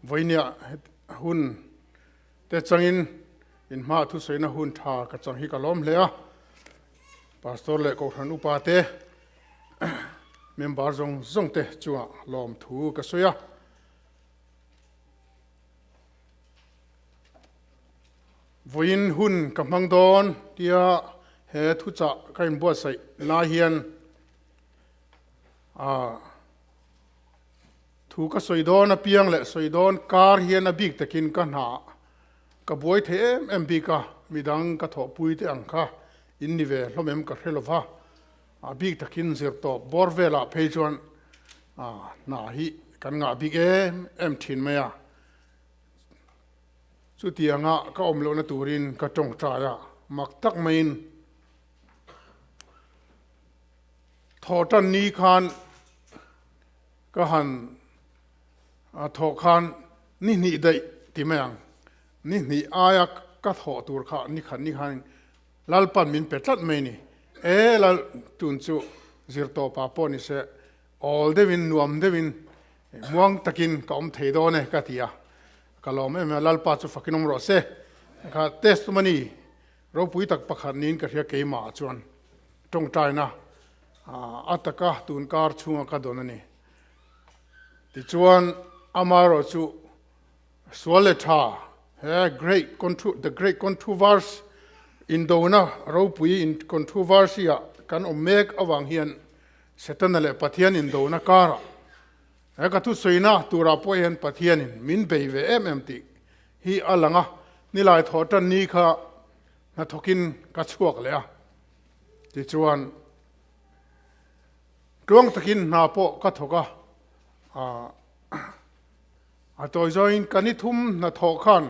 Vawinia hun te changin in hmaah thusawiina hun tha ka chang hi ka lawm hle a. Pastor leh Kohhran upa te, member zawng zawng te chungah lawm thu ka sawi a. Vawiin hun ka hmang dawn tia he thuchah ka inbuatsaih lai hian ah thu ka sawi dawn apiang leh sawi dawn kar hian a bik takin ka hna ka buai thei em em bik a, midang ka thawhpui te ang kha in ni ve hlawm em ka hre lova, a bik takin zir tawp bawr velah phei chuan hna hi kan ngah bik em em thin mai a. Chutianga ka awm lohna turin ka tawngtai a, mak tak maiin thawhtan ni khan ka han thawh khan ni hnih daih ti mai ang, ni hnih aia ka thawh tur kha ni khat ni khan Lalpan min pe tlat mai ni. E Lal tun chu zirtawpa pawh ni se Awl deuhin, nuam deuhin, muang takin ka awm thei dawn e ka ti a, ka lawm em em a, Lalpa chu fakin awm rawh se. Kha testimony ropui tak pakhat niin ka hria keimah chuan tawngtaina a taka tun kar chhunga ka dawn a ni. Tichuan amaherawh chu sual leh tha he great the great controversy indona ropui controversy ah kan awm mek avang hian Setana leh Pathian indona karah he ka thusawiina turah pawh hian Pathianin min bei ve em em tih hi a lang a, nilai thawh tan ni kha hnathawkin ka chhuak leh a, tichuan tluang takin hna pawh ka thawk a, a tawi zawngin ka ni thum hnathawh khan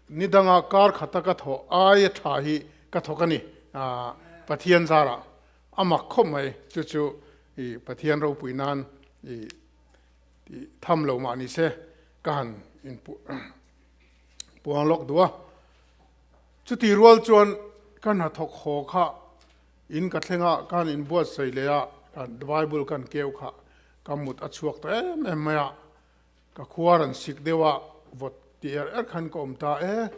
ni danga kar khata ka thawh aia tha hi ka thawk a ni, Pathian zarah. A mak khawp mai, chu chu i Pathian ropui nan i tih tham lo mah ni se ka han in puang lawk duh a. Chuti rual chuan ka hnathawk haw kha in ka thleng a, ka han inbuatsaih leh a, ka Bible kan keu kha ka mut a chhuak ta em em mai a. Ka khua rawn sik deuh a, vawt ti er er khan ka awm ta e,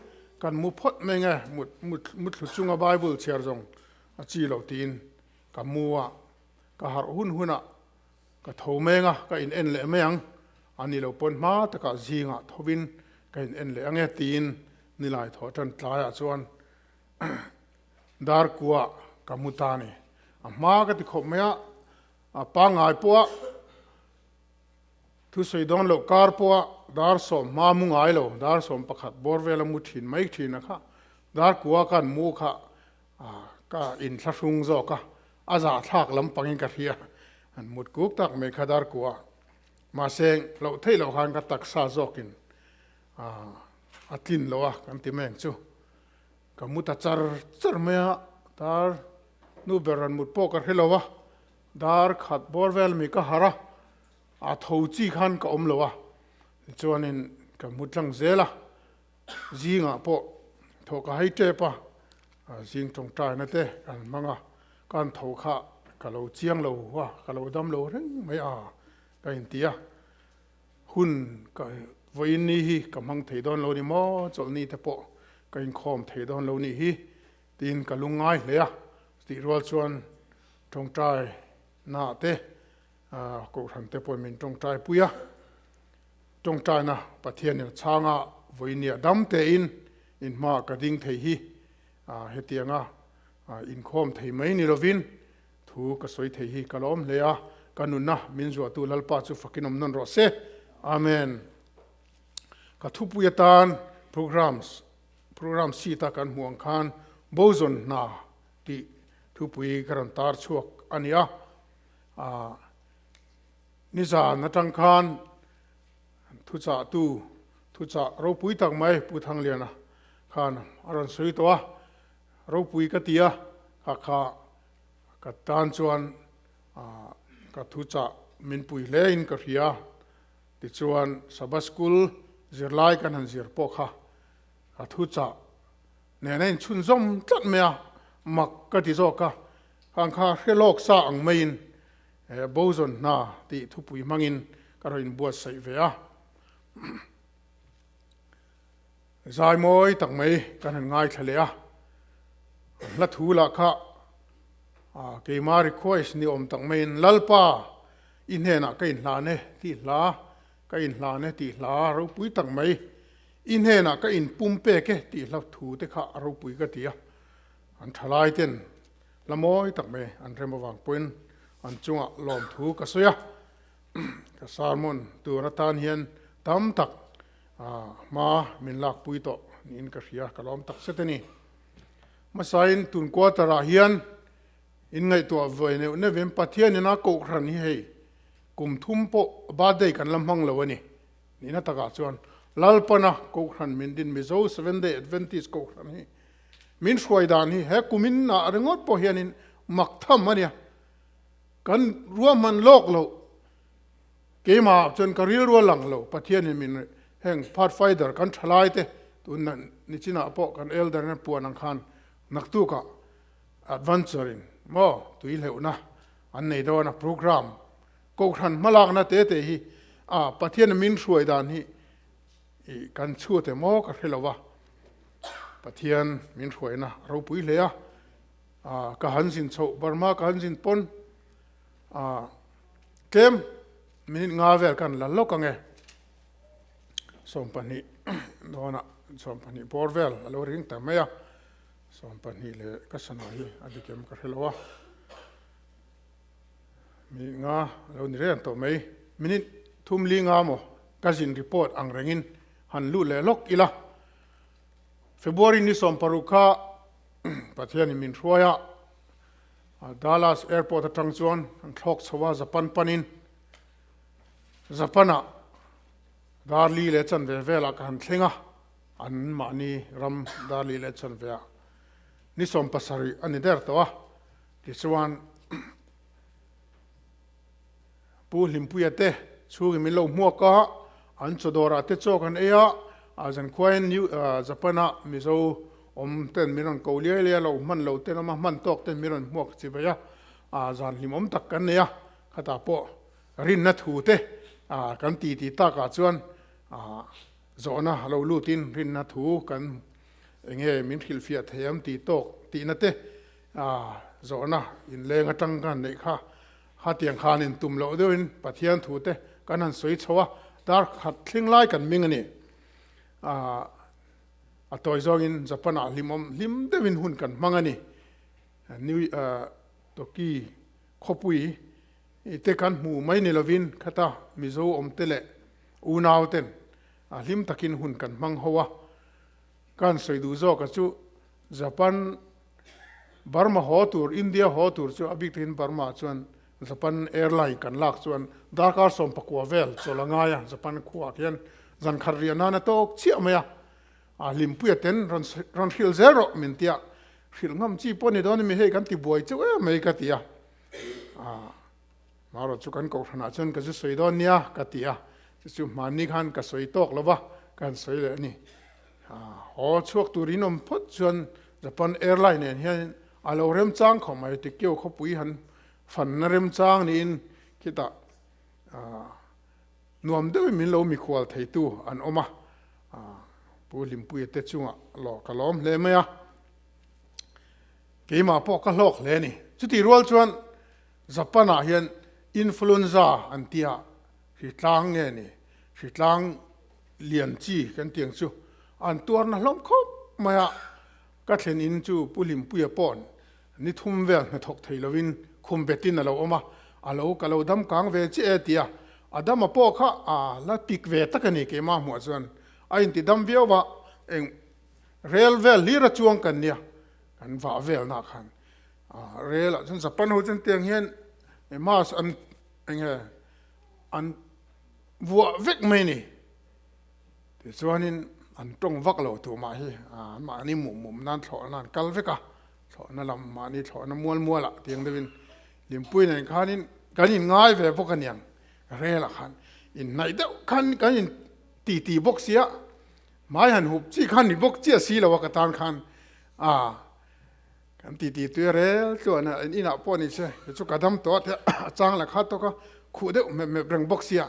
kan mu phawt mai nge, mut mut muthlu chunga Bible chhiar zawng a chi loh tiin ka mu a, ka harh hun hunah ka tho meng a, ka in en leh mai ang, a ni lo pawn hma takah zingah thovin ka in en leh ang e tiin nilai thawh tan tlaiah chuan dar kuah ka mu ta a ni. A hma ka ti khawp mai a, a pangngai pawh a. Thusawi dawn loh kar pawha dar 10 hma mu ngai lo, dar 11 bawr vela mu thin mai thin a kha, dar kua khan mu kha ka inthlahrung zawk a, a zahthlak lampangin ka hria, an mut kuk tak mai kha dar kua. Mahse loh theih loh khan ka taksa zawkin a tlin lo a kan ti mai ang chu. Ka mu ta char char mai a, dar nu ber rawn mut pawh ka hre lo a, dar khat bawr vel mi ka harh a, A tho chi khan ka awm lo a, tichuanin ka mu tlang zel a, zingah pawh thaw ka hai tep a, zing tawngtaina te kan hmang a, kan tho kha ka lo chiang lo a, ka lo dam lo reng mai a ka inti a, hun ka vawiin ni hi ka hmang thei dawn lo ni maw, chawlhni te pawh ka inkhawm thei dawn lo nih hi tiin ka lungngai hle a, tih rual chuan tawngtai na te Kohhran te pawhin min tawngtai pui a, tawngtaina Pathianin a chhang a, vawinia dam tein in hmaah ka ding thei hi hetianga inkhawm thei mai ni lovin thu ka sawi thei hi ka lawm hle a, ka nunna min zuahtu Lalpa chu fakin awm nawn rawh se. Amen. Ka thupui atan programs program sheet a kan hmuh ang khan Bozawn hna tih thupui ka rawn tar chhuak a ni a. A nizan atang khan thuchahtu thuchah ropui tak mai Pu Thangliana khan a rawn sawi tawh a, ropui ka ti a, kha kha ka tan chuan ka thuchah min pui hle in ka hria. Tichuan Sabbath School zirlai kan han zir pawh kha ka thuchah nena inchhunzawm tlat mai a, mak ka ti zawk a, khang kha hre lawk sa ang maiin Bozawn hna tih thupui hmangin ka rawn inbuatsaih ve a. Zai mawi tak mai kan han ngaithla leh a, an hla thu lah kha keima request ni awm tak maiin Lalpa i hnenah ka inhlan e tih hla, ka inhlan e tih hla ropui tak mai, i hnenah ka inpum pek e tih hla thu te kha a ropui ka ti a, an thalai ten hla mawi tak mai an rem avang pawhin an chungah lawmthu ka sawi a. Ka sermon tur atan hian tam tak hma min lakpui tawh niin ka hria, ka lawm tak zet a ni. Hmasain tun quarter ah hian in ngaihtuah ve neuh neuh in Pathian ina kohhran hi hei kum thum pawh birthday kan la hmang lo a ni. Nihna takah chuan Lalpana kohhran min din Mizo Seventh Day Adventist kohhran hi min hruai dan hi he kumin ah ringawt pawh hianin mak tham a nia. Kan ruahman lawk loh, keimah chuan ka rilru a lang lo, Pathianin min heng Pathfinder kan thalai te tun nichinah pawh kan elder in a puan ang khan naktukah adventure in maw tui hleuhna an nei dawn a program kohhran hmalakna te te hi a Pathianin min hruai dan hi i kan chhut em aw ka hre lo va, Pathian min hruaina a ropui hle a. Ka han zin chhoh Burma ka han zin pawn tlem minute nga vel kan la lawk ang e. 20 dawnah 20 bawr vel a lo ring ta mai a, 20 leh ka sana hi a dik em ka hre lo a, minute nga a lo ni reng tawh mai. Minute thum li nga maw ka zin report ang rengin han lut leh lawk ila. February ni 16 kha Pathianin min hruai a, Dallas Airport atang chuan an thlawk chho a, Japan panin Japan-ah dar li leh chanve velah ka han thleng a, an mahni ram dar li leh chanveah ni 70 a ni der tawh a, tichuan Pu Hlimpuia te chhungin min lo hmuak a, an chawdawrah te chaw kan ei a, a zankhuain New Japan-a Mizo awm ten min rawn ko liai liai a, lo hman lo ten awm a, hman tawk ten min rawn hmuak chi bai a, a zan hlimawm tak kan nei a, khatah pawh rinna thu te kan ti ti takah chuan zawhna a lo lutin rinna thu kan enge min hrilhfiah thei am tih tawk tihna te zawhna inleng atang kan neih kha. Hatiang khan in tum loh deuhin Pathian thu te kan han sawi chho a, dar khat thling lai kan ming a ni. A tawi zawngin Japan ah hlimawm hlim deuhin hun kan hmang a ni. New Toki khawpui te kan hmu mai ni lovin khata Mizo awm te leh unau ten hlim takin hun kan hmang ho a. Kan sawi duh zawk a chu Japan Burma haw tur, India haw tur chu a bik takin Burma chuan Japan airline kan lak chuan darkar 19 vel chawl a ngai a, Japan khuaah khian zan khat riah nan a tawk chiah mai a, a hlimpuia ten rawn rawn hrilh zel rawh min tia, hrilh ngam chi pawh ni dawn a mi hei kan ti buai chauh em mai ka ti a, marawh chu kan kohhranah chuan ka zu sawi dawn nia ka ti a, chu chu hmanni khan ka sawi tawk lo va, ka han sawi leh a ni. Haw chhuak tur in awm phawt chuan Japan Airline nen hian a lo remchang khawp mai, Tokyo khawpui han fanna remchang niin khitah nuam deuhin min lo mikhual theitu an awm a, Pu Hlimpuia te chungah lawh ka lawm hle mai a, keimah pawh ka hlawk hle a ni. Chutih rual chuan Japan ah hian influenza an tia hritlang nge ni, hritlang lian chi kan tiang chu an tuarna hlawm khawp mai a, ka thlen in chu Pu Hlimpuia paw'n ni thum vel hnathawk thei lovin khum betin a lo awm a, a lo ka lo dam kang ve chiah e tia a dam a pawh kha a la pik ve tak a ni keimah hmuah chuan a inti dam viau va, eng rel vel hlir a chuang kan nia kan vah vel nah khan rel ah chuan Japan ho chuan tiang hian mask an eng nge an vuah vek mai ni. Tichuanin an tawng vak lo tu mah hi mahni mum mum nan thlawhna an kal vek a, thlawhna lam mahni thlawhna mual mual ah tiang deuhin Limpui nen khanin kan in ngai ve bawk aniang rel ah khan inhnaih deuh khan kan in ti ti bawk sia hmai han hup chi khan ni bawk chiah si lo a ka tan khan a Kan titi tui a rel tluan a, in inah pawh ni se, kei chu ka dam tawh a tia a chang la kha tawk a, khuh deuh mep mep reng bawk sia,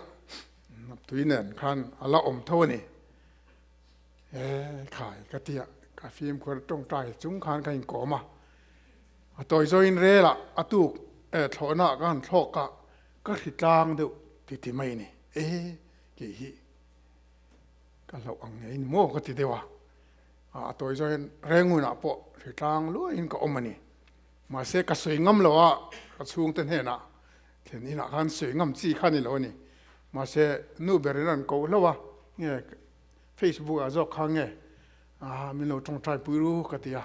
tui nen khan a la awm tho a ni. E khai ka tia ka fimkhur tawngtai chung khan ka inkawm a, a tawi zawin rel ah a tuk e thlawhna ah ka han thlawk a, ka hri tlang deuh ti ti mai ni. E kei hi ka hlauh ang ngei ni maw ka ti deuh a, a tawi zawin rengun ah pawh hri tlang luaiin ka awm a ni. Mahse ka sawi ngam lo a, ka chhungte hnenah thlen inah khan sawi ngam chi kha ni lo a ni. Mahse nu berin an koh hlauh a, nge Facebook ah zawk kha nge ah min lo tawngtai pui ru ka ti a,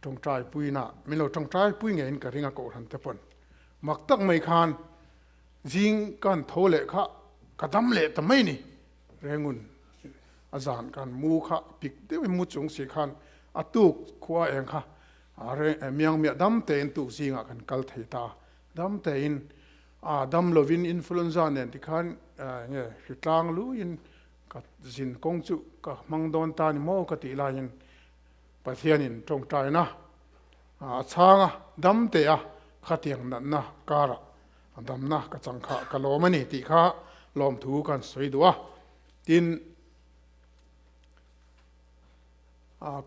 tawngtai puina min lo tawngtai pui ngeiin ka ring a kohhran te pawn. Mak tak mai khan zing ka han tho leh kha ka dam leh ta mai ni. Rengun a zan kan mu kha pik deuhin mu chung si khan a tuk khua eng kha Miang miah dam tein tuk zingah kan kal thei ta. Dam tein a dam lovin influenza nen tikhan nge hritlang luiin ka zin kawng chu ka hmang dawn ta ni maw ka tih laiin Pathianin tawngtaina a chhang a, dam te a khatiang natna karah damna ka chang kha ka lawm a ni tih kha lawmthu kan sawi duh a. Tin,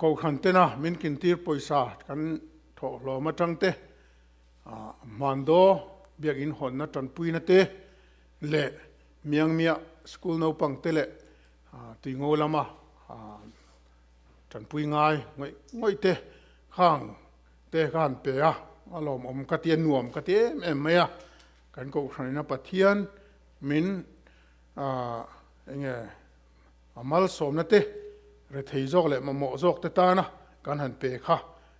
Kohhran tena min kintir pawisa kan thawh hlawm atang te, Hmandaw biakinn hawnna tanpuina te leh Miangmiah school naupang te leh Tuingo lama tanpui ngai ngawih ngawih te khang te ka han pe a, a lawmawm ka ti a, nuam ka ti em em mai a. Kan kohhranina Pathian min enge A malsawmna te, rethei zawk leh mamawh zawk te tana kan han pe kha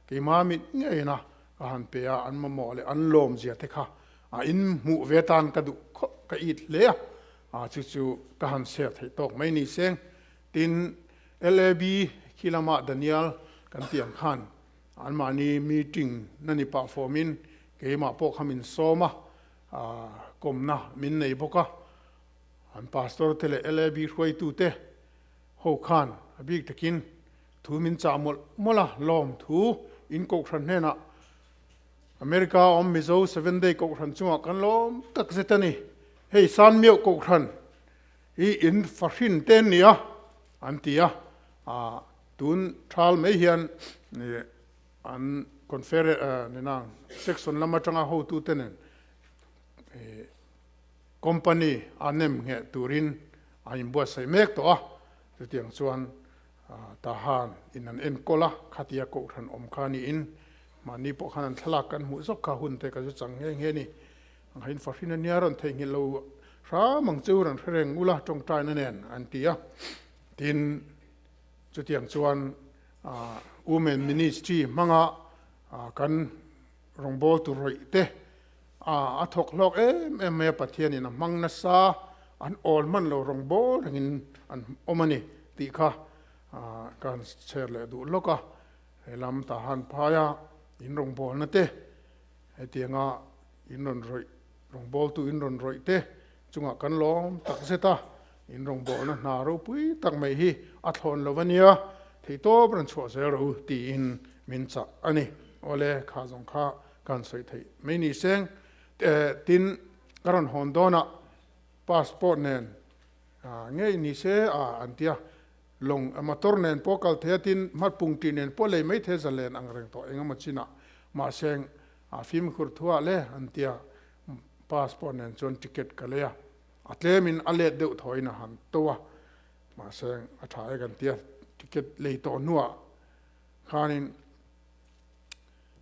keimah mit ngeina ka han pe a, an mamawh leh an lawmzia te kha a inhmuh ve atan ka duh khawp ka it hle a, a chu chu ka han share theih tawk mai ni seng. Tin, LAB khi lama Daniel kan tih ang khan anmahni meeting na ni pah fawmin keimah pawh kha min sawm a, kawmna min nei bawk a. An pastor te leh LAB hruaitu te ho khan a bik takin thu min chah mawlh mawlh a, lawm thu in kohhran hnenah America awm Mizo Seven Day kohhran chungah kan lawm tak zet a ni. Hei San Mioh kohhran hi in fahrin te an ni a, an ti a, tun thal mai hian an conference nena section lam atanga hotute nen Company a nem ngheh turin a inbuatsaih mek tawh a, chutiang chuan Tahan in an enkawl a, khatia kohhran awm kha niin mahni pawh khan an thlalak kan hmuh zawk kha hun te ka zu chang nghe nghe ni. Ang hain fahrin a nia rawn theihnghilh lo hram ang chu rawn hre reng ula tawngtaina nen an ti a. Tin, chutiang chuan Women Ministry hmanga kan rawngbawl tur rawih te A thawk hlawk em em mai a, Pathianin a hmang nasa, an awl hman lo rawng bawl rengin an awm a ni tih kha ka han chher leh duh lawk a. He lam Tahan phaia in rawngbawlna te, hetianga in rawn rawih, rawngbawltu in rawn rawih te chungah kan lawm tak zet a, in rawngbawlna hna ropui tak mai hi a thlawn lo a nia, theihtawp rawn chhuah zel rawh u tiin min chah a ni. Awle, kha zawng kha Kan sawi theih mai ni seng tin ka rawn hawn dawnah passport nen ngei ni se a an tia lawng motor nen pawh kal thei a tin hmatpung tih nen pawh lei mai thei zalen ang reng tawh engemaw chinah mahse fimkhur thuah le an tia passport nen chuan ticket ka lei a a tlemin a let deuh thawiin a han to a mahse a tha e kan tia ticket lei tawh hnuah khanin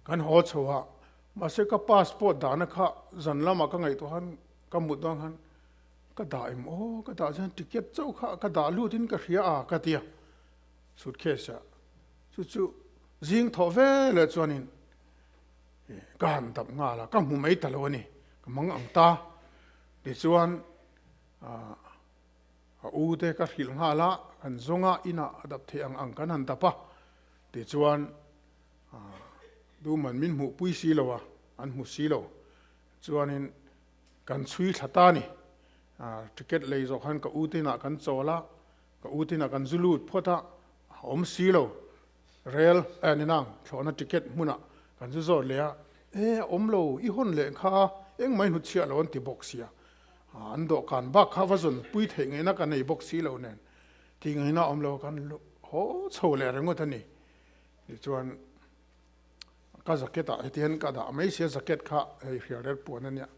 Kan haw chho a, mahse ka passport dahna kha zan lamah ka ngaihtuah khan ka mut dawn khan ka dah em aw, ka dah chuan ticket chauh kha ka dah lut in ka hria a ka ti a, suitcase ah chu chu zing thawh ve leh chuanin ka han dap nghal a, ka hmu mai ta lo a ni, ka mang ang ta tichuan a u te ka hrilh nghal a, kan zawng a inah a dap theih ang ang kan han dap a tichuan Duhman min hmuhpui si lo a, an hmu si lo. Chuanin kan chhui thla ta ni. Ticket lei zawh khan ka u tinah kan chawl a, ka u tinah kan zu lut phawt a, a awm si lo. Rel, eh ni nang, thlawhna ticket hmunah kan zu zawt leh a, e a awm lo, i hawn leh kha engmah i hnutchhiah lo an ti bawk sia. An dawhkan bak kha va zawnpui theih ngaihna ka nei bawk si lo nen, tih ngaihna awm lo kan. haw chho leh ringawt a ni. Tichuan ka jacket ah heti hian ka dah mai sia jacket kha hei hrialrel puan a nia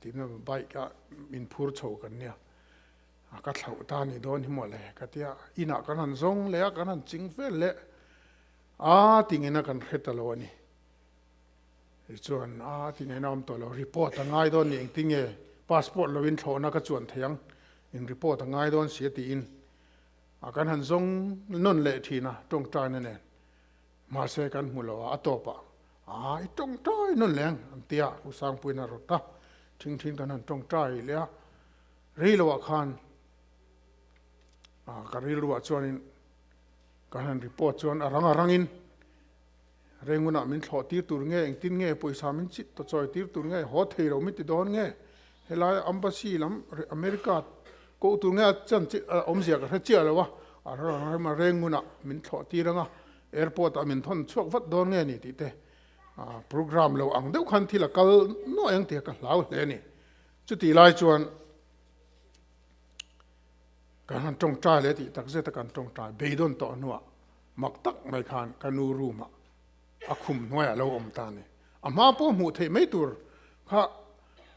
tiin bike a min phur chho kan nia ka thlauh ta ni dawn hi mawle ka tia inah kan han zawng leh a kan han ching vel leh a tingin a kan hre ta lo a ni. Tichuan a tingin a awm tawh lo report a ngai dawn ni engtinge passport lovin thlawhna ka chuan thei ang in report a ngai dawn si a tiin A kan han zawng nawn leh thin a, tawngtaina nen. Mahse kan hmu lo a, a tawpah, Aa, i tawngtai nawn leh ang, an ti a, U Sangpuiin a rawt a, thing thin kan han tawngtai leh a. Rei loah khan ka rilruah chuanin kan han report chuan a rang a rangin Rengunah min thlawh tir tur nge, engtin nge pawisa min chit ta chawi tir tur nge, haw thei lo min ti dawn nge, helai Embassy lam America koh tur nge a chan chi a awmzia ka hre chiah lo a, a rema Rengunah min thlawh tir anga airport ah min thawn chhuak vat dawn nge ni tih te program lo ang deuh khan thil a kal nuai ang tih ka hlau hle a ni. Chutih lai chuan kan han tawngtai leh tih takzet a kan tawngtai beidawn tawh hnuah Mak tak mai khan ka nu room ah a khum hnuaiah a lo awm ta a ni. A hma pawh hmuh theih mai tur kha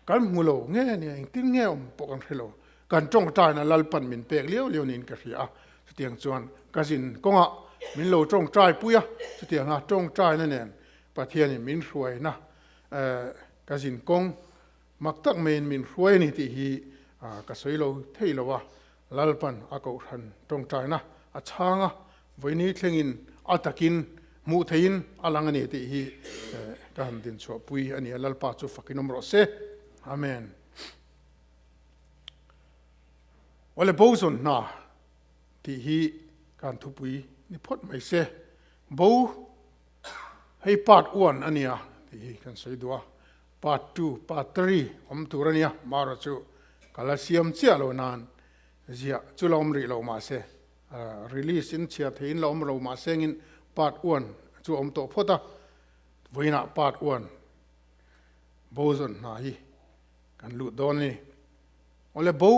kan hmu lo nge nia engtin nge awm pawh kan hre lo. Kan tawngtaina Lalpan min pek liau liau niin ka hria a, chutiang chuan ka zin kawngah min lo tawngtai pui a, chutianga tawngtaina nen Pathianin min hruaina ka zin kawng mak tak maiin min hruai a ni tih hi ka sawi lo thei lo a, Lalpan a kohhran tawngtaina a chhang a, vawiini thlengin a takin hmuh theihin a lang a ni tih hi ka han dinchhuahpui a ni a, Lalpa chu fakin awm rawh se. Amen. Awle bo zawn hna tih hi kan thupui ni phawt mai se. Bo hei part 1 a nia tih hi kan sawi duh a. Part 2, Part 3 awm tur a nia, Mara chu ka la siam chiah lo nan ziah chu la awm rih lo mahse release in chhiar theihin la awm lo mahse engin Part 1 chu a awm tawh phawt a, vawiinah Part 1 bo zawn hna hi kan lut dawn a ni. Awle bo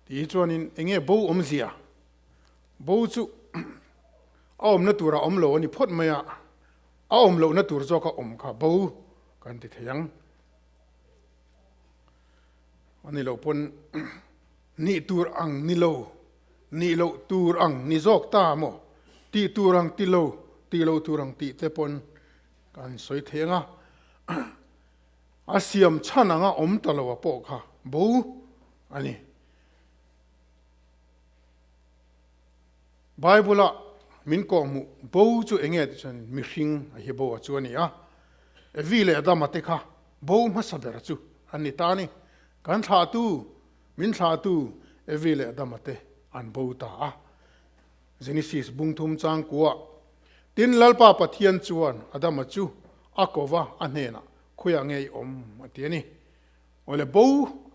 tih hi chuanin enge bo awmzia? Bo chu a awmna turah awm lo a ni phawt mai a, A awm lohna tur zawk a awm kha bo kan ti thei ang. A ni lo pawn nih tur ang ni lo, nih loh tur ang ni zawk ta maw, tih tur ang ti lo, tih loh tur ang tih te pawn kan sawi thei ang a. A siam chhan anga awm ta lo a pawh kha bo a ni. Bible-a min kawhhmuh bo chu eng nge tih chuan mihring a hi bo a chu a ni a. Evi leh Adama te kha bo hmasa ber chu an ni ta a ni. Kan thlahtu, min thlahtu Evi leh Adama te an bo ta a. Genesis bung thum chang kuah, Tin, Lalpa Pathian chuan Adama chu a ko va, a hnenah, Khawiah nge i awm? a ti a ni. Awle bo,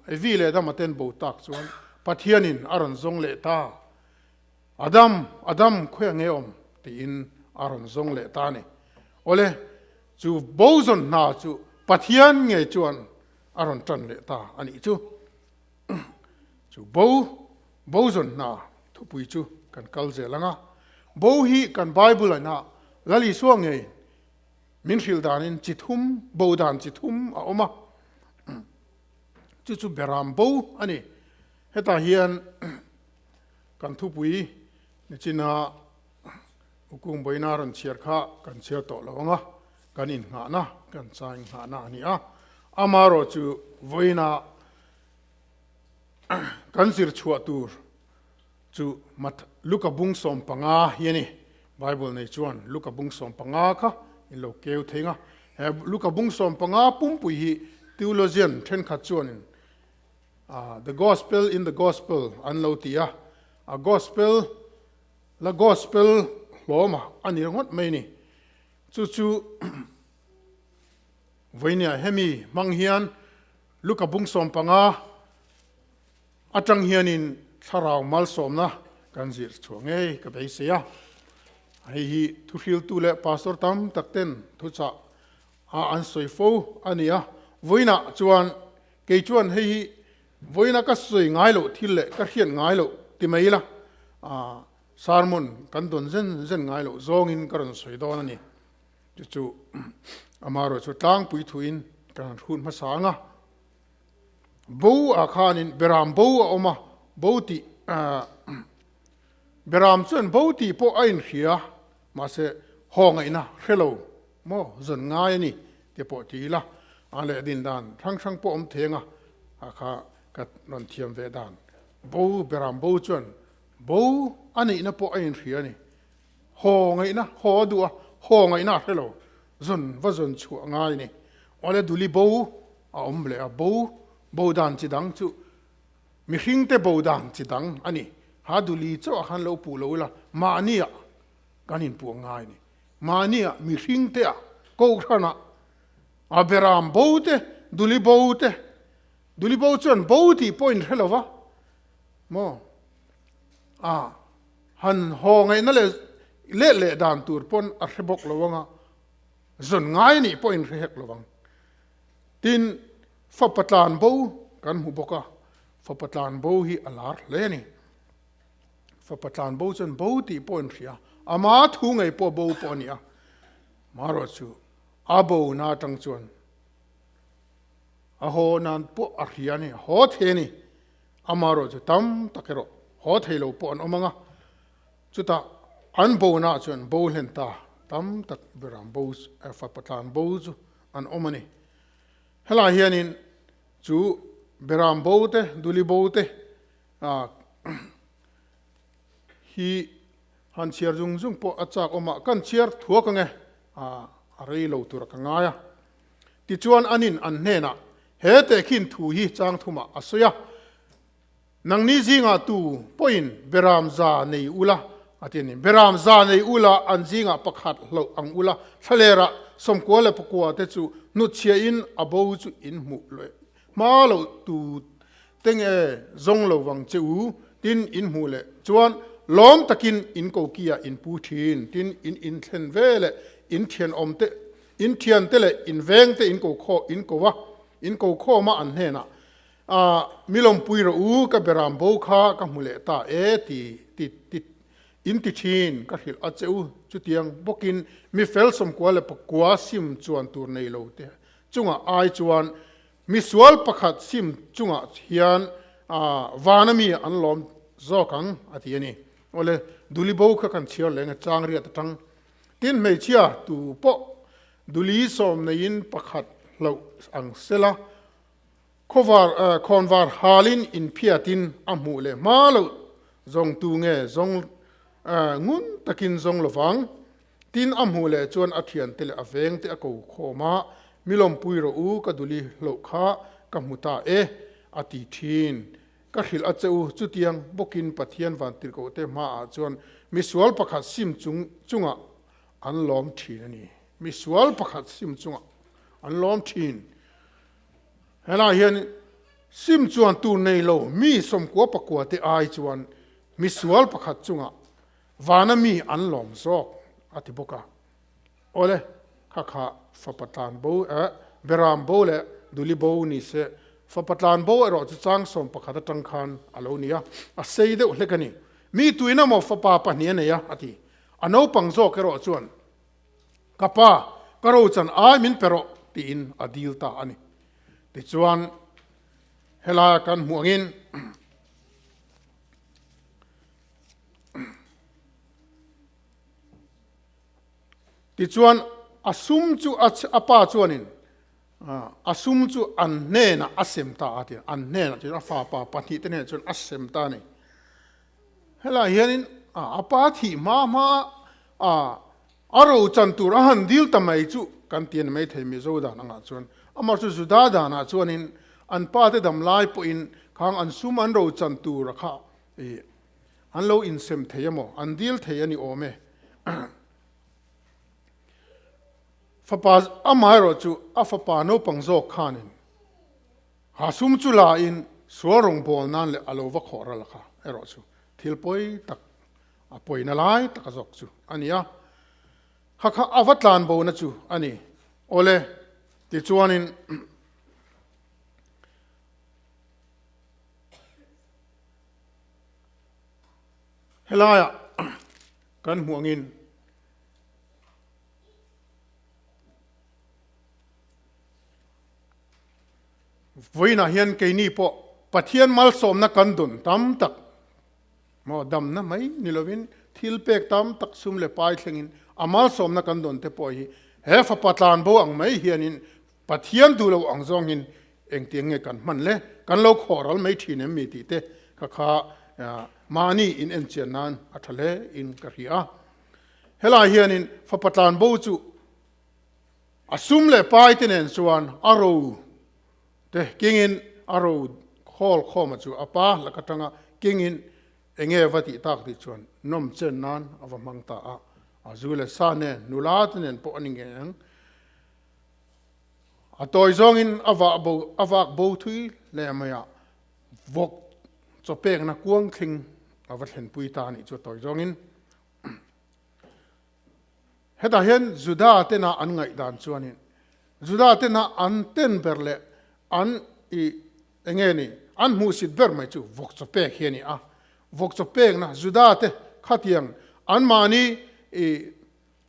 Evi leh Adama ten bo tak chuan Pathianin a rawn zawng leh ta. Adam, Adam, khawiah nge awm? tiin a rawn zawng leh ta a ni. Awle, chu bo zawn hna chu Pathian ngei chuan a rawn tan leh ta a nih chu. Chu bo, bo zawn hna thupui chu kan kal zel ang a. Bo hi kan Bible aina Lal Isua ngei min hrilh danin chi thum, bo dan chi thum a awm a. Chu chu beram bo a ni. Hetah hian Kan thupui nichina Ukung Boina rawn chhiar kha kan chhiar tawh lo ang a, kan innghahna, kan chai innghahna a ni a. Amaherawh chu vawiina kan zir chhuah tur chu Luka bung 15 hi a ni. Bible nei chuan Luka bung 15 kha in lo keu thei ang a. He Luka bung 15 pumpui hi theologian thenkhat chuanin The Gospel in the Gospel an lo ti a, a Gospel la Gospel hlawma a ni ringawt mai ni. Chu chu vawinia hemi hmang hian Luka bung 15 atang hianin thlarau malsawmna kan zir chhuah ngei ka beisei a. Hei hi thuhriltu leh pastor tam tak ten thuchah a an sawi fo a ni a, vawiinah chuan Kei chuan hei hi vawiina ka sawi ngai loh thil leh ka hriat ngai loh ti mai ila. Sermon kan dawn zen zen ngai loh zawngin ka rawn sawi dawn a ni. Chu chu amaherawhchu tlangpui thuin kan han hrut hmasa ang a. Bo ah khanin beram bo a awm a, bo tih beram chuan bo tih pawh a inhria mahse haw ngaihna hre lo maw zawn ngai a ni te pawh ti ila a leh din dan hrang hrang pawh awm thei ang a, a kha ka rawn thiam ve dan bo beram bo chuan bo a neihna pawh a inhria a ni. Haw ngaihna, haw a duh a, haw ngaihna a hre lo, zawn va zawn chhuah ngai a ni. Awle duli bo a awm leh a, bo, bo dan chi dang chu mihringte bo dan chi dang a ni. Ha duli chauh ah khan lo puh lo ila, mahniah kan inpuh ngai a ni. Mahniah mihringte ah, kohhranah, a beram bo te, duli bo te, duli bo chuan bo tih pawh in hre lo va, maw? A. Han haw ngaihna leh leh leh dan tur pawn a hre bawk lo ang a, zawn ngai nih pawh in hre hek lo ang. Tin, fapa tlan bo kan hmu bawk a, fapa tlan bo hi a lar hle a ni. Fapa tlan bo chuan bo tih pawh in hria, ama thu ngei pawh bo pawh a ni a, marawh chu a bo na atang chuan a haw nan pawh a hria a ni, a haw thei a ni. Amaherawh chu tam tak erawh haw thei lo pawh an awm ang a, chutah an bonaah chuan bo hlen ta tam tak beram bo fapa tlan bo chu an awm a ni. Helai hianin chu beram bo te, duli bo te hi han chhiar zung zung pawh a chak awm a, kan chhiar thuak ang e, a rei lo tur a ka ngai a. Tichuan anin an hnenah, He tehkhin thu hi chang thumah a sawi a, Nangni zingah tu pawhin beram za nei ula, a ti a ni. Beram za nei ula, an zingah pakhat hloh ang ula, thlalerah sawmkua leh pakua te chu hnutchhiahin a bo chu in hmuh leh hma loh tu te nge zawng lo vang che u, tin in hmuh leh chuan lawm takin in kokiah in pu thin, tin in inthlen ve leh in thianawm te In thiante leh in vengte in ko khaw in ko a, in ko khawm a an hnenah, Ah, mi lawmpui rawh u, ka beram bo kha ka hmu leh ta e, ti ti ti in ti thin, ka hrilh a che u. Chutiang bawkin mi fel sawmkua leh pakua sim chuan tur nei lo te chungah ai chuan mi sual pakhat sim chungah hian vana mi an lawm zawk ang, a ti a ni. Awle, duli bo kha kan chhiar leng a, chang riat atang Tin, hmeichhia tu pawh duli sawm neiin pakhat hloh ang sela, khawvar khawnvar halin inphiatin a hmuh leh hma loh zawng tu nge zawng ngun takin zawng lovang. Tin, a hmuh leh chuan a thiante leh a vengte a ko khawm a, Mi lawmpui rawh u, ka duli hloh kha ka hmu ta e, a ti thin. Ka hrilh a che u, chutiang bawkin Pathian vantirhkohte hmaah chuan misual pakhat sim chung chungah an lawm thin a ni. Misual pakhat sim chungah an lawm thin. Helaiah hian sim chuan tur nei lo mi sawmkua pakua te ai chuan misual pakhat chungah vana mi an lawm zawk a ti bawk a. Awle, kha kha fapa tlan bo eh, beram bo leh duli bo ni se, fapa tlan bo erawh chu chang 11 atang khan a lo ni a, a sei deuh hlek a ni. Mi tuina maw fapa pahnih a nei a, a ti. A naupang zawk erawh chuan, Ka pa, ka rochan ai min pe rawh, tiin a dil ta a ni. Tichuan, helaia kan hmuh angin, Tichuan, a sum chu a pa chuanin a sum chu an hnenah a sem ta a ti a, an hnenah chuan a fapa pahnihte hnenah chuan a sem ta a ni. Helaiah hianin a pa thih hma hma a a ro chan tur a han dil ta mai chu kan ti a ni maithei Mizo dan angah chuan. Amah chu Juda danah chuanin an pate dam lai pawhin khang an sum an ro chan tur a kha i An lo insem thei emaw, an dil thei a ni awm e. Fapa, amaherawh chu a fapa naupang zawk khanin ha sum chu la in sual rawngbâwl nan leh a lo va khawh ral kha erawh chu thil pawi tak, a pawina lai taka zawk chu a ni a. Kha kha a va tlan bona chu a ni. Awle, tichuanin Helaiah. kan hmuh angin Vawiinah hian keini pawh Pathian malsawmna kan dun tam tak maw damna mai ni lovin thil pek tam tak sum leh pai thlengin a malsawmna kan dawn te pawh hi he fapa tlan bo ang mai hianin Pathian duh lo ang zawngin engtiang nge kan hman le kan lo khawhral mai thin em mi tih te kha kha mahni in enchian nan a tha hle in ka hria a. Helai hianin fapa tlan bo chu A sum leh pai te nen chuan a ro te kingin a ro khawl khawma chu a pa lak atanga kingin enge va tih tak tih chuan nawm chen nan a va hmang ta a. A zu leh sa nen nula te nen pawh a ni ngei ang. A tawi zawngin a vah bo a vak bo thui leh mai a, vawk chaw pekna kuang thling a va thlenpui ta a nih chu a tawi zawngin. Hetah hian Juda tena an ngaihdan chuanin Juda tena an ten ber leh an i enge ni an hmuhsit ber mai chu vawkchaw pek hi a ni a. Vawkchaw pekna Juda te khatiang anmahni i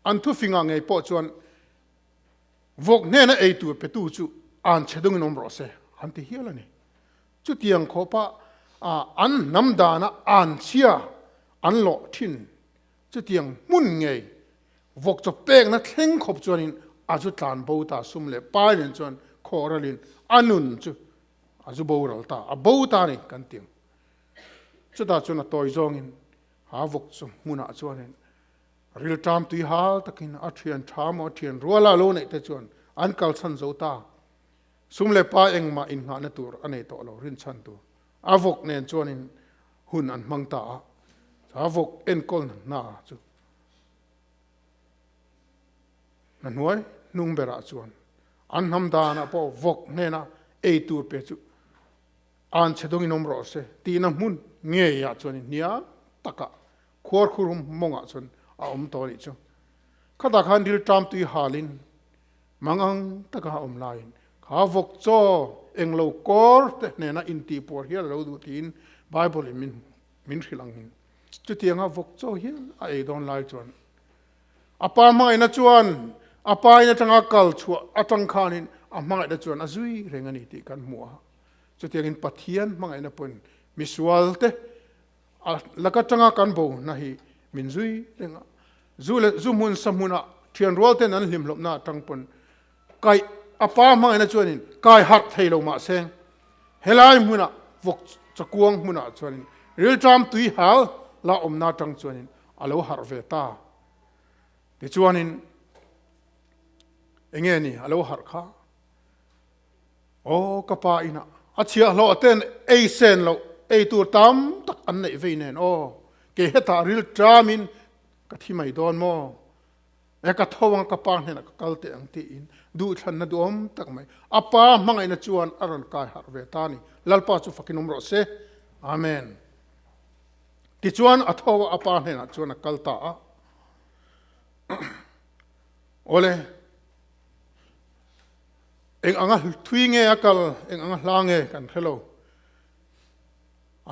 an thufingah ngei pawh chuan vawk hnena ei tur petu chu an chhe dungin awm rawh se an ti hial a ni. Chutiang khawpa an hnam dana an chhia an lawh thin Chutiang hmun ngei vawkchaw pekna thleng khawp chuanin a zu tlan bo ta, sum leh pai nen chuan khaw ralin a nun chu a zu boral ta, a bo ta a ni kan ti ang. Chutah chuan a tawi zawngin ha vawkchaw hmunah chuanin rilṭam tui hal takin a ṭhian ṭha maw a ṭhian ruala lo neih te chuan an kalchhan zo ta. Sum leh pai engmah innghahna tur a nei tawh lo rinchhan tur a vawk nen chuanin hun an hmang ta a, a vawk enkawl hna chu hna hnuai hnung berah chuan an hnam danah pawh vawk hnena ei tur pe chu an chhe dawngin awm rawh se tihna hmun ngeiah chuan hniam takah khuarkhurum mawngah chuan a awm tawh a nih chu. Khatah khan rilṭam tui halin Mangang taka awm laiin kha vawk chaw englo kawr te hnena intihpuar hial a lo duh tiin Bible in min hrilh angin chutianga vawk chaw hial a ei dawn lai chuan a pa hmangaihna chuan a pa in atanga kal chhuah atang khanin a hmangaihna chuan a zui reng a ni tih kan hmu a. Chutiangin Pathian hmangaihna pawhin misual te A lak atanga kan bo na hi min zui reng a, zu leh zu hmun sa hmunah thian rual ten an hlimhlawpna atang pawn kaih a pa hmangaihna chuanin kai harh thei lo mahse helai hmunah vawk chakuang hmunah chuanin rilṭam tui hal la awmna atang chuanin a lo harh ve ta. Tichuanin enge ni a lo harh kha? Aw ka pa inah a chhiahhlawh ten ei sen loh ei tur tam tak an neih vei nen aw kei hetah ril ṭamin ka thi mai dawn maw? E ka tho anga ka pa hnenah ka kal teh ang tiin duhthlanna duhawm tak mai a pa hmangaihna chuan a rawn kai harh ve ta a ni. Lalpa chu fakin awm rawh se. Amen. Tichuan a tho a a pa hnenah chuan a kal ta a. Awle. Eng anga thui nge a kal, eng anga hla nge kan hre lo.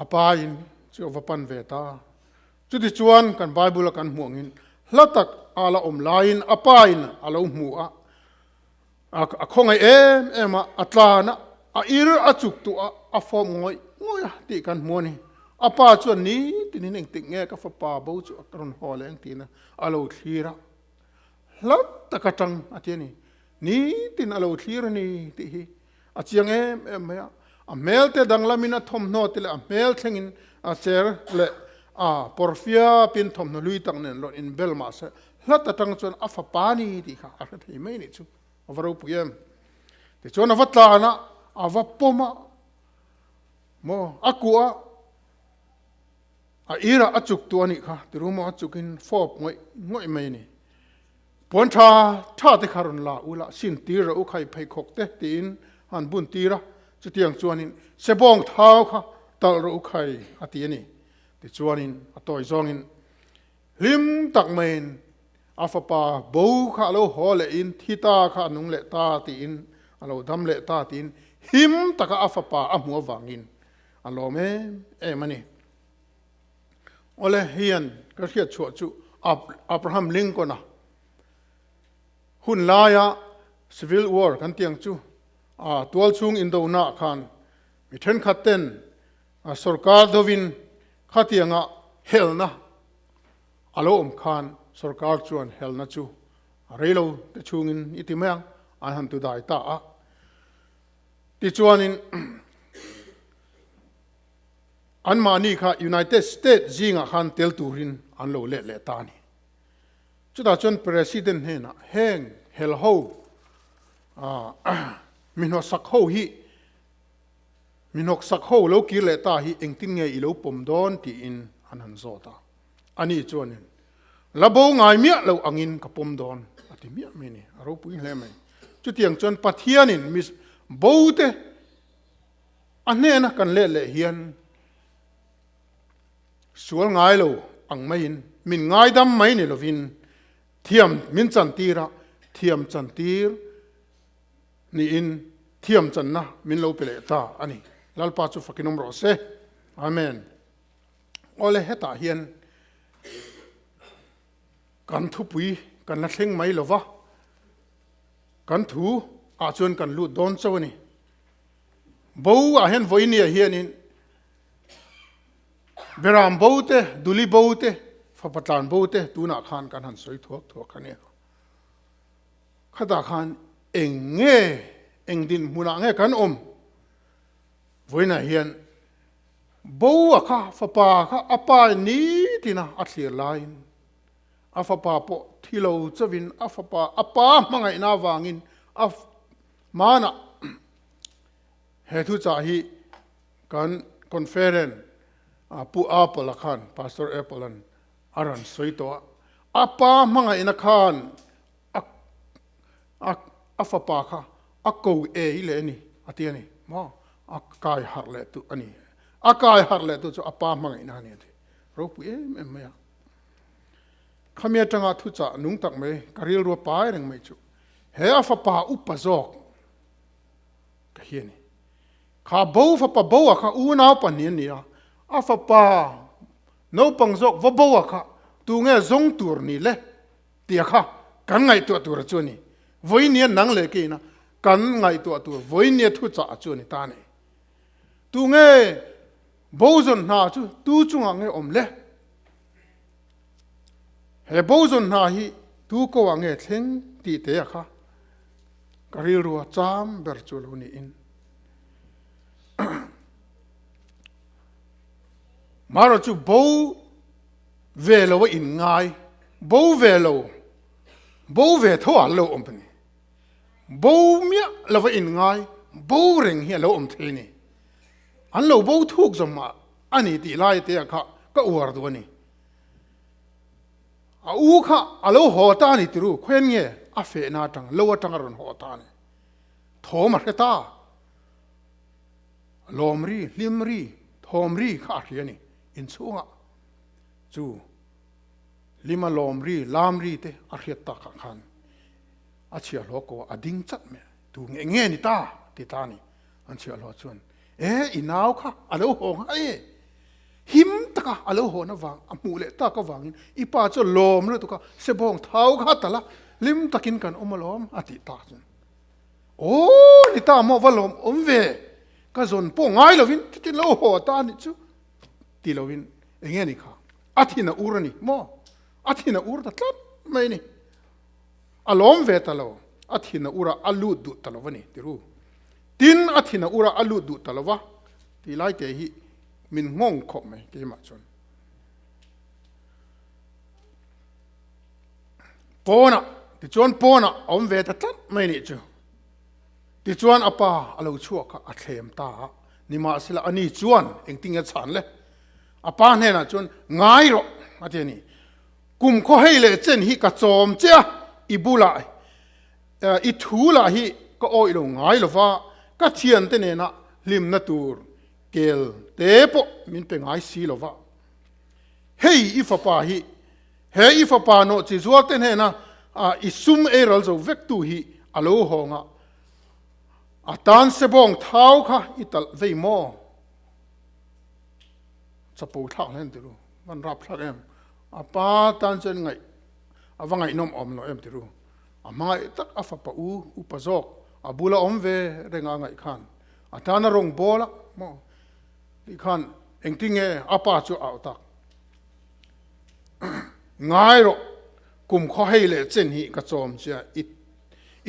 A pa in chu a va pan ve ta. Chutichuan kan Bible a kan hmuh angin hla tak a la awm laiin a pa in a lo hmu a, a khawngaih em em a, a tlan a, a ir a chuk tuah a, a fawm ngawih ngawih a tih kan hmu a ni. A pa chuan nitinin engtik nge ka fapa bo chu a rawn haw leh ang tiin a lo thlir a. Hla tak atang a ti a ni. Nitin a lo thlir a ni tih hi a chiang em em mai a. A hmel te danglamin a thawmhnaw te leh a hmel thlengin a cher leh a pawrfia pin thawmhnaw hlui tak nen rawn inbel mah se hlat atang chuan a fapa ni tih kha a hre thei mai nih chu a va ropui em. Tichuan a va tlan a, a va pawm a, maw a kuah a, A irah a chuk tu a nih kha, ti rumaw a chukin fawp ngawih ngawih mai a ni. Puan tha tha te kha rawn la u la, sin tir rawh u khai pheikhawk te tiin han bun tir a, chutiang chuanin sebawng thau kha talh rawh u khai a ti a ni. Tichuanin a tawi zawngin hlim tak maiin a fapa bo kha a lo haw lehin thi ta kha a nung leh ta tiin a lo dam leh ta tiin him taka a fapa a hmuh avangin A lawm em em a ni. Awle hian ka hriat chhuah chu Abraham Lincoln-a hun laia Civil War kan tih ang chu tualchhung indonaah khan mi thenkhat ten sorkar dovin khatianga helna a lo awm khan sorkar chuan helna chu reilo te chhungin i ti mai ang an han tudai ta a. Tichuanin anmahni kha United States zingah khan tel turin an lo let leh ta a ni. Chutah chuan President hnenah heng hel ho mi hnawhsak ho hi mi hnawksak ho lo kir leh ta hi engtin nge i lo pawm dawn tiin an han zawt a. Ani chuanin la bo ngai miah lo angin ka pawm dawn a ti miah mai a ni. A ropui hle mai. Chutiang chuan Pathianin mi bote a hnena kan let leh hian sual ngai lo ang maiin min ngaidam mai ni lovin thiam min chantir a, thiam chantir niin thiam channa min lo pe leh ta a ni. Lalpa chu fakin awm rawh se. Amen. Awle hetah hian kan thupui kan la thleng mai lova, kan thu ah chuan kan lut dawn chauh a ni. Bo ah hian vawinia hianin Beram bo te, Duli bo te, Fapa tlan bo te tunah khan kan han sawi thuak thuak a nia. Khatah khan eng nge, eng dinhmunah nge kan awm? Vawiinah hian bo a kha fapa kha a pa nitina a thlir laiin a fapa pawh thi lo chauhin a fapa a pa hmangaihna avangin a hmanah he thuchah hi kan conference Pu Apple-a khan Pastor Apple-a'n a rawn sawi tawh a, a pa hmangaihna khan a a a fapa kha a ko ei leh a ni a ti a ni maw a kai harh leh tu a ni a kai harh leh tu chu a pa hmangaihna a ni a ti ropui em em mai a khami atanga thuchah nung tak mai ka rilru a pai reng mai chu he a fapa upa zawk ka hi a ni kha bo fapa bo a kha unau pahnih a ni a a fapa naupang zawk va bo a kha tunge zawng tur ni le Tia kha kan ngaihtuah tur a chu a ni. Vawinia nang leh keina kan ngaihtuah tur vawinia thuchah a chu a ni ta a ni. Tunge bozawn hna chu tu chungah nge awm le? He bozawn hna hi tu ko ah nge thleng tih te a kha ka rilrua cham ber chu lo niin. Mara chu bo ve lo a in ngai, bo ve lo, bo ve tho ah lo awm a ni. Bo miah lo a in ngai, bo reng hi a lo awm thei a ni. An lo bo thuk zawm mah a ni tih lai te ah kha ka uar duh a ni. A u kha a lo haw ta a ni tiru, khawian nge a fehna atang, lo atang a rawn haw ta a ni. Thawm a hre ta. Lawm ri, hlim ri, thawm ri kha a hria a ni inchhungah. Chu lima lawm ri, lam ri te a hriat takah khan a chhiahhlawh ko a ding chat mai a, tu nge nge ni ta ti ta a ni. An chhiahhlawh chuan, E, i nau kha a lo haw nghah e, him taka a lo hawn avang, a hmuh leh tak avangin i pa chu lawm lutuk a, sebawng thau kha tal a, hlim takin kan awm alawm a tih tak chuan, Aw, ni ta maw va lawm awm ve, ka zawn pawh ngai lovin chutin lo haw ta a nih chu ti lovin eng nge ni kha a thin a ur a ni maw a thin a ur ta tlat mai a ni a lawm ve ta lo a thin a ur a a lut duh ta lo a ni ti ru tin a thin a ur a a lut duh ta lo va tih lai te hi min nghawng khawp mai keimah chuan pawnah tichuan pawnah a awm ve ta tlat mai nih chu tichuan a pa a lo chhuak a a thlem ta a nimahsela ani chuan engtin nge chhan le a pa hnenah chuan ngai rawh a ti a ni kum khaw hei leh chen hi ka chawm che a i bulah i thu lah hi ka awih lo ngai lova ka thiante nena hlimna tur kel te pawh min pe ngai si lova hei i fapa hi He i fapa nawh chi zuarte hnena i sum ei ral zo vektu hi a lo hawng a, a tan sebawng thau kha i talh vei maw? Chapo thlak hlen ti ru, van rap thlak em? A pa tan chuan ngaih a va ngaihnawm awm lo em ti ru. A hmangaih tak a fapa u upa zawk a bula awm ve reng a ngaih khan a tan a rawng bawl a maw tih khan engtinge a pa chu a au tak. Ngai rawh kum khaw hei leh chen hi ka chawm che a i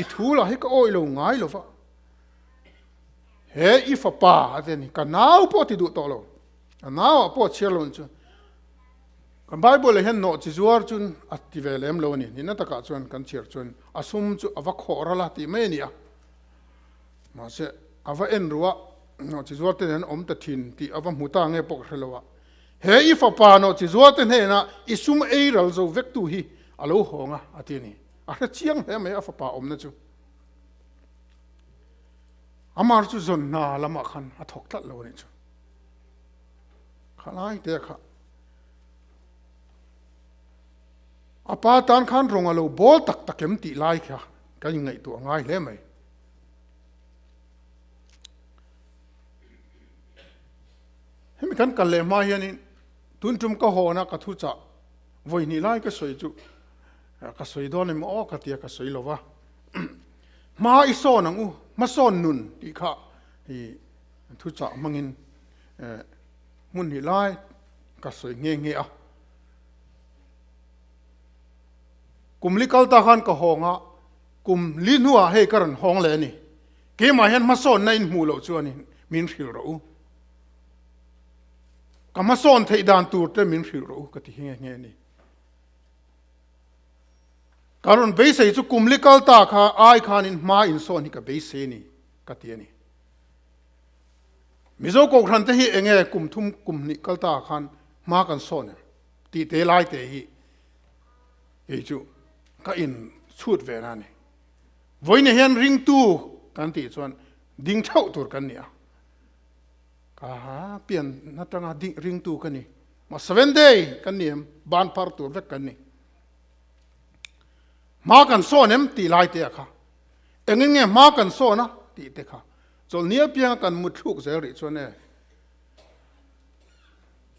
i thu lah hi ka awih lo ngai lo va. He i fapa a ti a ni ka nau pawh ti duh tawh lo. A nauah pawh chhiar lo chu kan Bible ah hian nawh chi zuar chu a ti ve lem lo a ni. Nihna takah chuan kan chhiar chuan a sum chu a va khawh ral a tih mai a ni a. Mahse a va en ruh a, nawh chi zuar te nen an awm ta thin tih a va hmu ta nge pawh ka hre lo a. He i fapa nawh chi zuar te hnenah i sum ei ral zo vek tu hi a lo hawng a a ti a ni. A hre chiang hle mai a fapa awmna chu. Amar chu zawn hna lamah khan a thawk tlat lo a nih chu. Kha lai te kha a pa tan khan rawng a lo bawl tak tak em tih lai kha kan inngaihtuah ngai hle mai. Hemi kan kal leh hma hianin tun tum ka hawna ka thu chah vawi hnih lai ka sawi chu ka sawi dawn em aw ka tia ka sawi lo va. Hma i sawn ang u, hmasawn nun tih kha i thu chah hmangin hmun hnih lai ka sawi nghe nghe a. Kum li kal ta khan ka hawng a, kum li hnuah hei ka rawn hawng leh a ni. Keimah hian hmasawnna in hmuh loh chuanin min hrilh rawh u. Ka hmasawn theih dan tur te min hrilh rawh u ka ti nghe nghe a ni. Ka rawn beisei chu kum li kal ta kha ai khanin hma insawn hi ka beisei a ni ka ti a ni. Mizo Kohhran te hi enge kum thum kum hnih kal ta khan hma kan sawn em tih te lai te hi kei chu ka in chhut ve na ni. Vawiin hian ringtu kan tih chuan ding theuh tur kan ni a. Ka pian atanga ringtu ka ni. Ma seven day kan ni em ban phar tur vek kan ni. Hma kan sawn em tih lai te a kha. Engin nge hma kan sawn a tih te kha. Chawlhni apianga kan mut thluk zel rih chuan e,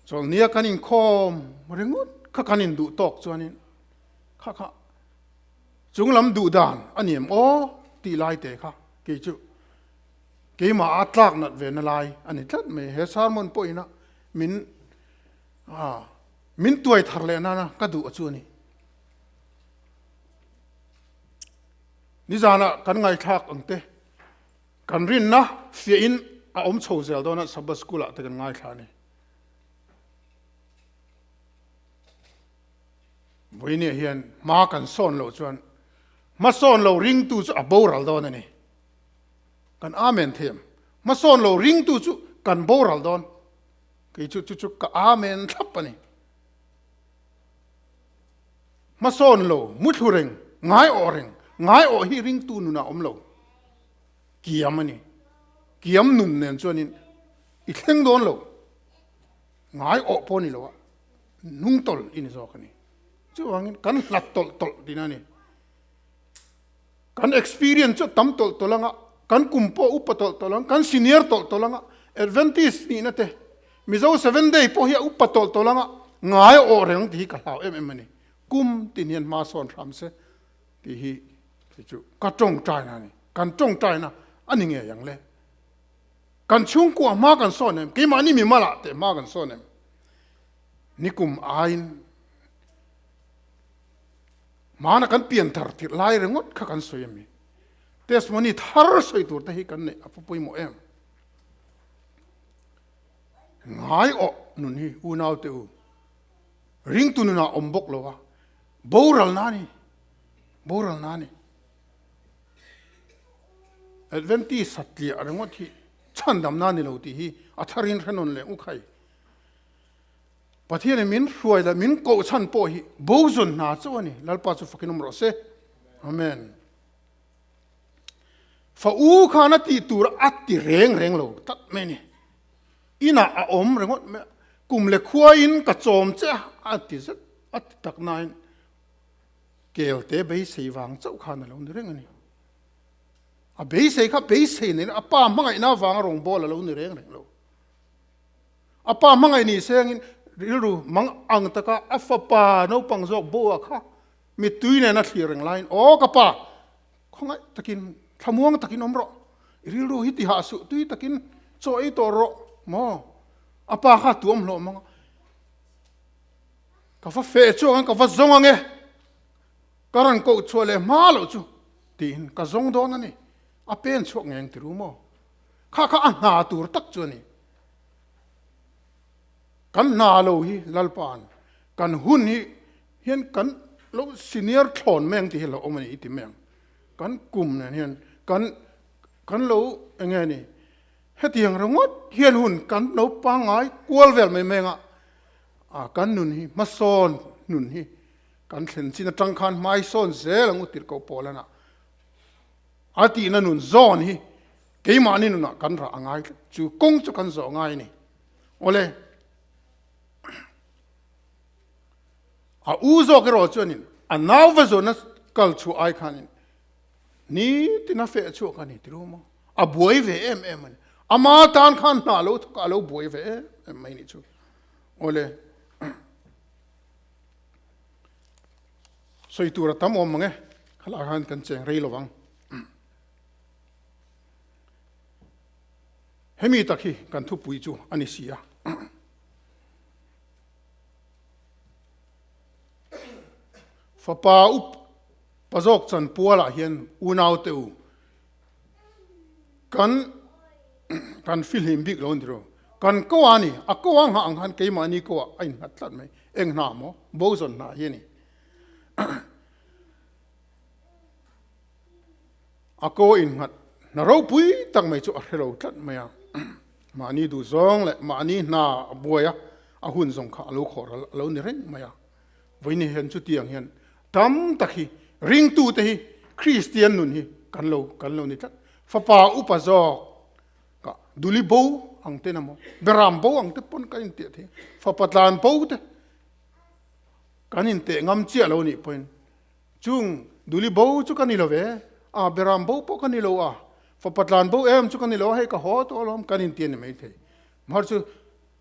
chawlhnia kan inkhawm ringawt kha kan induh tawk chuanin kha kha chunglam duh dan a ni em aw tih lai te kha kei chu keimah a tlak nat ve na lai a ni tlat mai. He sermon pawhina min min tuai thar leh nana ka duh a chu a ni. Nizanah kan ngaithlak ang te Kan rinna fiahin a awm chho zel dawn a, Sabbath School ah te kan ngaithla a ni. Vawinia hian hma kan sawn loh chuan hmasawn lo ringtu chu a boral dawn a ni. Kan amen thei em? Hmasawn lo ringtu chu kan boral dawn. Kei chu chu chu ka amen thlap a ni. Hmasawn lo, muthlu reng, ngai awh reng, ngai awh hi ringtu nunah awm lo. Kiam a ni. Kiam nun nen chuanin i thleng dawn lo. Ngai awh pawh ni lo a, hnung tawlh i ni zawk a ni. Chuvangin kan hlat tawlh tawlh tihna a ni. Kan experience chu tam tawlh tawlh anga, kan kum pawh upa tawlh tawlh ang, kan senior tawlh tawlh anga, Adventist nihna te, Mizo Seven Day pawh hi a upa tawlh tawlh anga, ngai awh reng tih hi ka hlau em em a ni. Kum tin hian hma sawn hram se tih hi kei chu ka tawngtaina a ni. Kan tawngtaina a ni ngei ang le. Kan chhungkua hma kan sawn em? Keimahni mimalah teh hma kan sawn em? Nikum aiin Hmana kan pian thar tirh lai ringawt kha kan sawi a mi? Testimony thar sawi tur te hi kan neih a va pawimawh em? Ngai awh nun hi unau te u, ringtu nunah awm bawk lo a, boral na ni, boral na ni. Adventist satliah ringawt hi chhandam na ni lo tih hi a tharin hrenawn leh u khai. Pathianin min hruai leh min koh chhan pawh hi bo zawn hna chauh a ni. Lalpa chu fakin awm rawh se. Amen. Fa u khan a tih tur a ti reng reng lo tlat mai ni. Inah a awm ringawt mai a, kum leh khuain ka chawm che a, a ti zet a ti tak nain kelte beisei vang chauh khan a lo ni reng a ni. A beisei kha beisei nei a pa hmangaihna vanga rawngbâwl a lo ni reng reng lo. A pa hmangaih ni sengin Rilru mang ang taka a fapa naupang zawk bo a kha mittui nen a thlir reng laiin, Aw ka pa, khawngaih takin, thlamuang takin awm rawh. I rilru hi tihah suh, tui takin chaw ei tawh rawh maw? A pa kha tuam hlawm ang a, Ka va feh chuang ang, ka va zawng ang e, ka rawn koh chhuah leh hma loh chu tiin ka zawng dawn a ni. A pen chhuak ngeng ti ru maw? Kha kha a hna tur tak chu a ni. Kan hna lo hi Lalpa'n kan hun hi hian kan lo senior thlawn mai ang tih hi lo awm a ni i ti mai ang. Kan kum nen hian kan kan lo eng nge ni hetiang ringawt hian hun kan lo pangngai kual vel mai mai anga a kan nun hi hmasawn nun hi kan thlen chin atang khan hmaisawn zel ang u tirhkoh pawl ana a tihna nun zawn hi keimahni nunah kan rah a ngai tlat chu kawng chu kan zawh ngai a ni. Awle, a u zawk erawh chuanin a nau va zawhna kal chhuah ai khanin nitin a feh chhuak a ni ti ru maw? A buai ve em em a ni. Ama tan khan hna lo thawk a, a lo buai ve em em mai nih chu. Awle, sawi tur a tam awm mang e, khalai khan kan cheng rei lovang. Hemi tak hi kan thupui chu a ni si a. Fapa up pazawk chan pualah hian unaute u kan kan fihlim bik lo a ni ro. Kan ko a ni, a ko a nghah ang khan keimahni ko ah a innghat tlat mai. Eng hna maw? Bo zawn hna hi a ni. A kaw innghat hna ropui tak mai chu a hre lo tlat mai a, mahni duhzawng leh mahni hna a buai a, a hun zawng kha a lo khawh ral a lo ni reng mai a. Vawiin hian chutiang hian tam tak hi ringtute hi Kristian nun hi kan lo kan lo ni tlat. Fapa upa zawk ka duli bo ang te emaw beram bo ang te pawn kan intiah thei a, fapa tlan bo te kan inteh ngam chiah lo nih pawhin Chung duli bo chu ka ni lo ve, a beram bo pawh ka ni lo a, fapa tlan bo em chu ka ni lo a, hei ka haw tawh alawm kan inti a ni maithei. Mar chu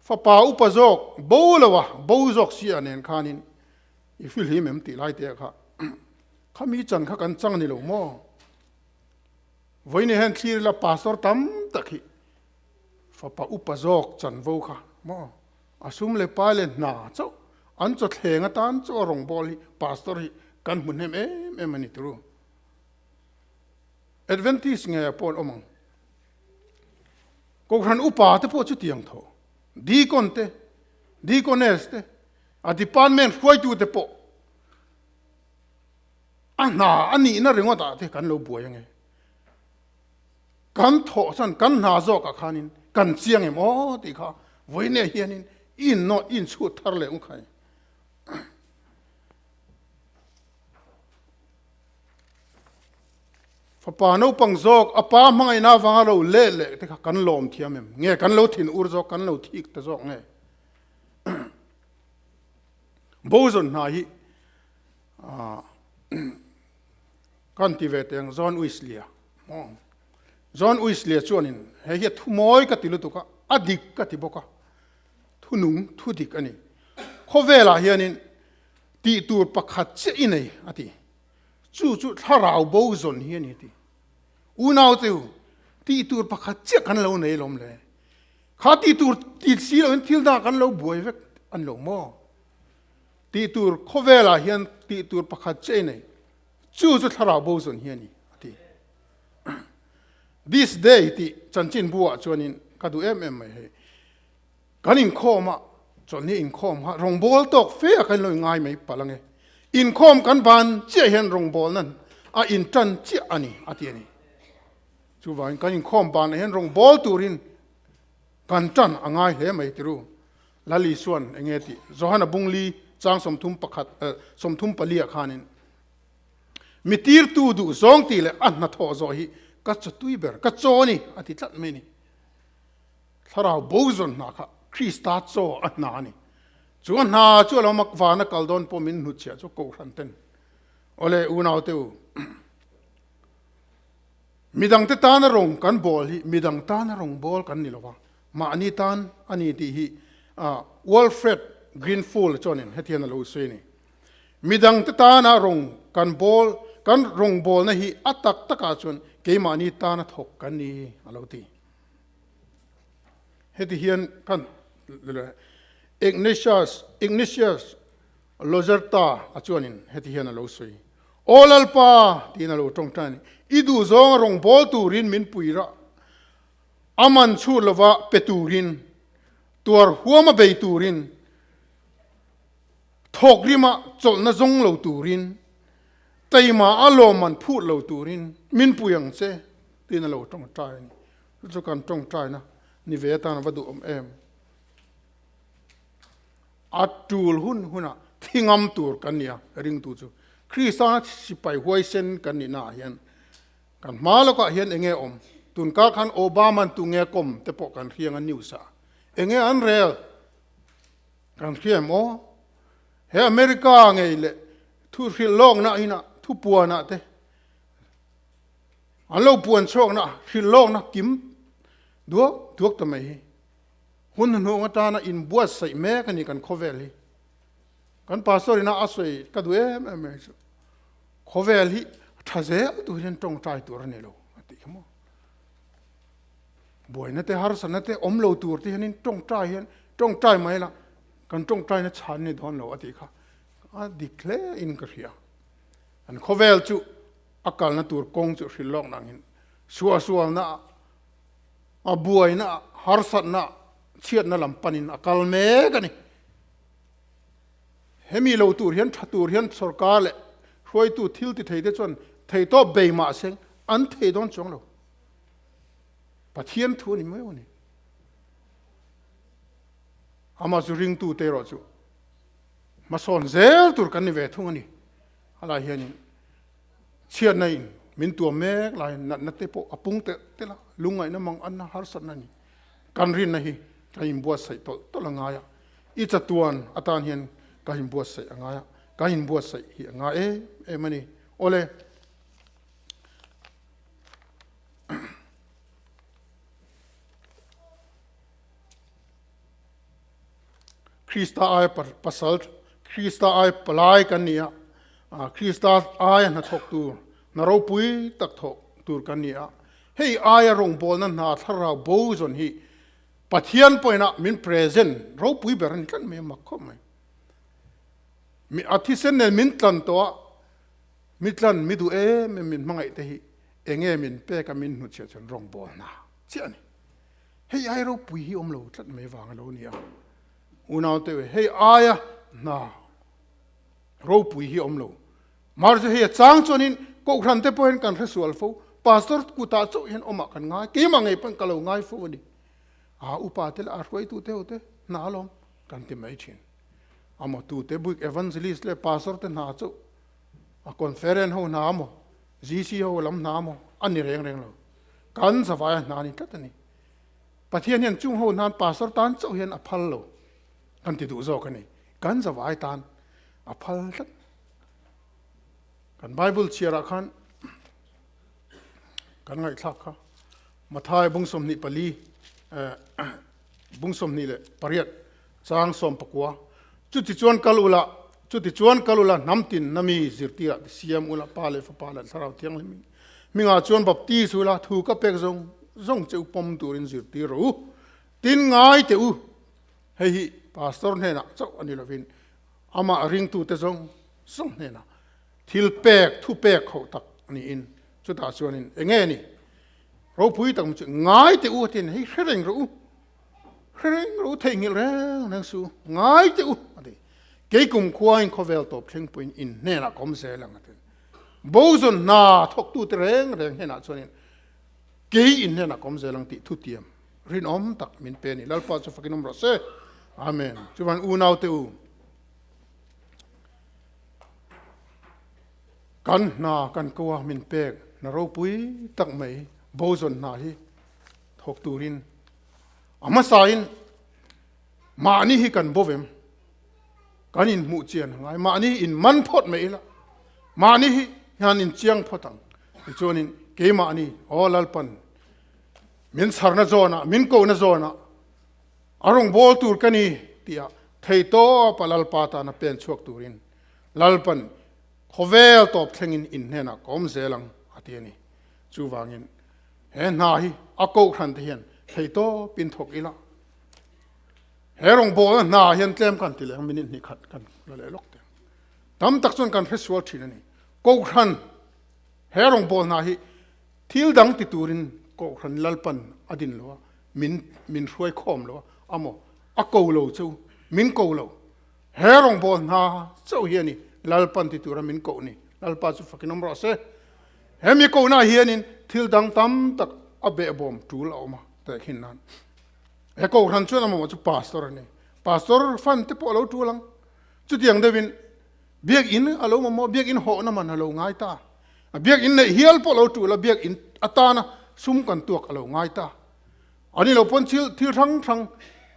fapa upa zawk bo lo a, bo zawk si a nen khanin i fihlim em tih lai te ah kha khami chan kha kan chang a ni lo maw? Vawiin hian thlir ila pastor tam tak hi fapa upa zawk chanvo kha maw? A sum leh pai leh hna chauh an chawthleng atan chu a rawngbâwl hi Pastor hi kan hmu hnem em em a ni turu. Adventist nge pawh an awm ang. Kohhran upa te pawh chutiang tho. Deacon te, Deaconess te, a department hruaitu te pawh a hna a nihna ringawt ah te kan lo buai ange. Kan thawh chuan kan hna zawkah khanin kan chiang em aw tih kha vawiin hianin i innawh i inchhut thar leh ung khai. Fapa naupang zawk a pa hmangaihna avanga lo leh leh te kha kan lawm thiam em? Nge kan lo thin ur zawk kan lo thik ta zawk nge? Bozawn hna hi Kan ti ve teng John Wesley-a maw? John Wesley-a chuanin hei hi a thu mawi ka ti lutuk a, a dik ka ti bawk a, thu nung, thu dik a ni. Khawvelah hianin tih tur pakhat chiah i nei a ti. Chu chu thlarau bo zawn hi a ni a ti. Unau te u, tih tur pakhat chiah kan lo nei lawm le. Kha tih tur ti si loin thil dangah kan lo buai vek a ni lo maw? Tih tur khawvelah hian tih tur pakhat chiah i nei. Chu chu thlarau bo zawn hi a ni, a ti. This day tih chanchin buah chuanin ka duh em em mai hei. Kan inkhawm a, chawlhni inkhawm kha rawngbâwl tawk fe a kan lo ingai mai palh ange. Inkhawm kan ban chiah hian rawngbâwl nan a inṭan chiah a ni, a ti a ni. Chuvangin kan inkhawm banah hian rawngbâwl turin kan ṭan a ngai hle mai tiru. Lal Isua'n eng nge tih? Johana bungli chang 31 34 ah khanin, Mi tirtu duh zawng tih leh a hnathawh zawh hi ka chaw tui ber, ka chaw a ni, a ti tlat mai a ni. Thlarau bo zawn hna kha Krista chaw a hna a ni. Chu a hna chu a lo mak vana kal dawn pawh min hnutchhiah chu Kohhran ten. Awle unaute u, midangte tana rawng kan bawl hi midang tana rawng bawl kan ni lo va, Mahni tan a ni tih hi Walfred Greenfull chuanin hetiang a lo sawi a ni. Midangte tana rawng kan bawl, kan rawngbawlna hi a tak takah chuan keimahni tana thawk kan ni a lo ti. Heti hian kan Ignatius, Ignatius Lozerta a chuanin heti hian a lo sawi. Aw Lalpa, tiin a lo tawngtai a ni, i duhzawnga rawngbâwl turin min pui rah, a man chhut lova pe turin, tuar huama bei turin, thawk rima chawlhna zawng lo turin, taima a lawmman phut lo turin min pui ang che, tiin a lo tawngtai a ni. Chu chu kan tawngtaina ni ve atan a va duhawm em. A tul hun hunah thi ngam tur kan ni a, ringtu chu. Kristana sipai huaisen kan nihna ah hian kan hma lawkah hian enge awm? Tunkar khan Obama-n tu nge kawm te pawh kan hriang a news ah. Enge an rel? Kan hria em aw? He America ngei leh thu hrilh lawkna inah thu puanah te an lo puan chhuakna hrilh lawkna kim duak duak ta mai hi. Hun hnuhnung atana inbuatsaih mek a ni kan khawvel hi. Kan pastor ina a sawi ka duh em em mai chu khawvel hi tha zel tur hian tawngtai tur a ni lo a tih kha maw. Buaina te harsatna te awm lo tur te hianin tawngtai hian tawngtai mai la kan tawngtaina chhan ni dawn lo a tih kha a dik hle in ka hria. Kan khawvel chu a kalna tur kawng chu hrilh lawk nangin suahsualna A buaina, harsatna, chhiatna lam panin a kal mek a ni. Hemi lo tur hian tha tur hian sorkar leh hruaitu thil ti thei te chuan theitawp bei mah seng an thei dawn chuang lo. Pathian thu a ni mai a ni. Amah chu ringtu te erawh chu hmasawn zel tur kan ni ve thung a ni. Halai hianin Chhiatna in min tuam mek lai natna te pawh a pung telh telh a, lungngaihna mang anna harsatna a ni. Kan rinna hi kan inbuatsaih tawlh tawlh a ngai a, i chatuan atan hian kan inbuatsaih a ngai a, kan inbuatsaih hi a ngai em em a ni. Awle. Krista aia pasal, Krista aia palai kan ni a, Krista aia hnathawk tur, hna ropui tak thawk tur kan ni a. Hei aia rawngbawlna hna thlarau bo zawn hi Pathian pawhin min present ropui ber a ni tlat mai a, mak khawp mai. Mi a thisen nen min tlan tawh a, mi tlan mi duh em em min hmangaih te hi enge min pek a min hnutchhiah chuan rawngbawlna chiah a ni. Hei ai ropui hi awm lo tlat mai vang a lo ni a, unaute u hei aia hna ropui hi awm lo. Mar chu hei a chang chuanin kohhran te pawhin kan hre sual fo, pastor kutah chauh hian awmah kan ngai, keimah ngei pawn ka lo ngai fo a ni. A upa te leh a hruaitu te ho te hna alawm kan ti mai thin. Amaw tute bik evangelist leh pastor te hna chauh a conference ho hna amaw GC ho lam hna amaw a ni reng reng lo. Kan zavaia hna ni tlat a ni. Pathian hian chung ho hnan pastor tan chauh hian a phal lo kan ti duh zawk a ni. Kan zavai tan a phal tlat. Kan Bible chhiarah khan kan ngaihthlak kha Mathai bung 24 bung 28 chang 19 chuti chuan kal ula chuti chuan kal ula hnam tin na mi zirtirah te siam ula Pa leh Fapa leh Thlarau Thianghlim hmingah chuan baptis ula thu ka pek zawng zawng che u pawm turin zirtir rawh u tin ngai teh u hei hi pastor hnenah chauh a ni lovin amah ringtute zawng zawng hnenah thil pek thu pek ho tak niin chutah chuanin enge ni ropui tak chu ngai teh u a tin hei hre reng rawh u Hre reng ro theihnghilh reng reng su, ngai teh u, a ti. Kei kum khuain khawvel tawp thleng pawhin in hnenah ka awm zel ang, a ti. Bozawn hna thawktute reng reng hnenah chuanin kei in hnenah ka awm zel ang tih thutiam rinawm tak min pe a ni. Lalpa chu fakin awm rawh se. Amen. Chuvan unaute u, kan hna kan ko a min pek hna ropui tak mai bozawn hna hi thawk turin A hmasain mahni hi kan bo vem, kan inhmuh chian a ngai, mahni hi inman phawt mai ila, mahni hi hian inchiang phawt ang. Tichuanin keimahni, aw Lalpan, min chharna zawnah, min kohna zawnah a rawngbâwl tur ka ni tia. Thei tawpa Lalpa tana pen chhuak turin Lalpan khawvel tawp thlengin in hnenah ka awm zel ang a ti a ni. Chuvangin he hna hi a kohhran te hian thei tawpin thawk ila. He rawngbawlna hna hian tlem kan ti leh ang minute hnih khat kan la leh lawk teh ang. Tam tak chuan kan hresual thin a ni. Kohhran he rawngbawlna hi thil dang ti turin kohhran Lalpan a din lo a, min min hruai khawm lo a, amaw a ko lo chu min ko lo. He rawngbawlna hna chauh hi a ni Lalpan ti tura min koh ni. Lalpa chu fakin awm rawh se. He mi kohna hianin thil dang tam tak a behbawm tul a awm a tehkhin nan. He kohhran chuan a mamawh chu pastor a ni. Pastor fan te pawh a lo tul ang. Chutiang deuhin biakinn a lo mamawh, biakinn hawhna man a lo ngai ta. A biakinn neih hial pawh a lo tul a, biakinn atana sum kan tuak a lo ngai ta. A ni lo pawn thil thil hrang hrang,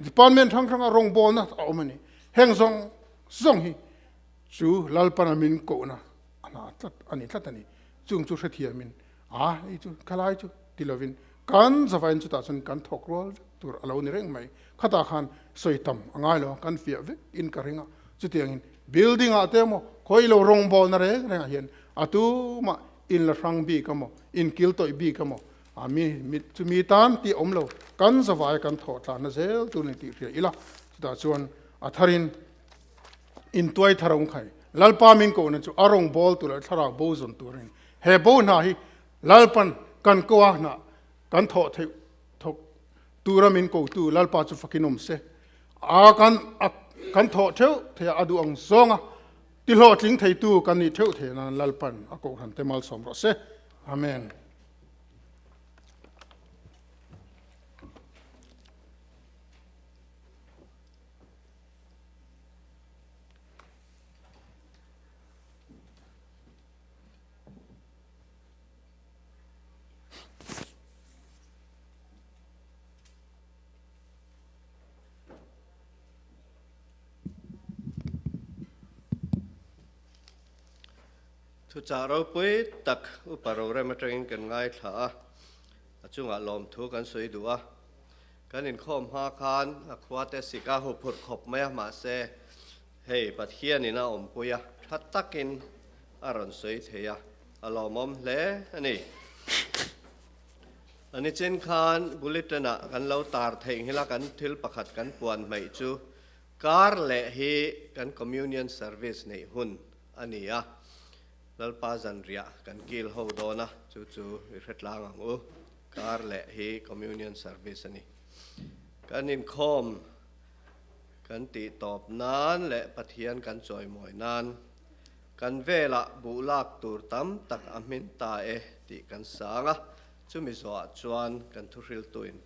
department hrang hranga rawngbawlna a awm a ni. Heng zawng zawng hi chu Lalpana min kohna a hna tlat a ni tlat a ni. Chung chu hrethiamin a hei chu khalai chu ti lovin kan zavain chutah chuan kan thawk rual vek tur a lo ni reng mai. Khatah khan sawi tam a ngai lo a, kan fiah vek in ka ring a. Chutiangin building ah te emaw khawi lo rawngbawlna reng rengah hian a tumah in la hrang bik emaw in kil tawih bik emaw a mi mi chumi tan tih a awm lo. Kan zavai kan thawh tlanna zel tur ni tih hria ila. Chutah chuan a tharin in tuai thar awm khai. Lalpa min kohna chu a rawngbâwl tur leh thlarau bo zawn turin he bo hna hi Lalpan kan ko a hna kan thawh theih thawk tura min kotu Lalpa chu fakin awm se. A kan a kan thawh theuh theih a a duh ang zawnga ti hlawhtling theitu kan nih theuh theih nan Lalpan a kohhran te malsawm rawh se. Amen. Thuchah ropui tak upa rorem atangin kan ngaithla a, a chungah lawmthu kan sawi duh a. Kan inkhawm hma khan a khua te sik a huphurh khawp mai a, mahse hei Pathian in a awmpui a, tha takin a rawn sawi thei a, a lawmawm hle a ni. A nichin khan bulletin ah kan lo tar theih nghilh a, kan thil pakhat kan puan hmaih chu kar leh hi kan communion service neih hun a ni a, Lalpa zanriah kan kil ho dawn a, chu chu i hre tlang ang u. Kar leh hi Communion Service a ni. Kan inkhawm kan tih tawp nan leh Pathian kan chawimawi nan kan velah buh lak tur tam tak a hmin ta e tih kan sang a, chumi zawhah chuan kan thuhriltu in.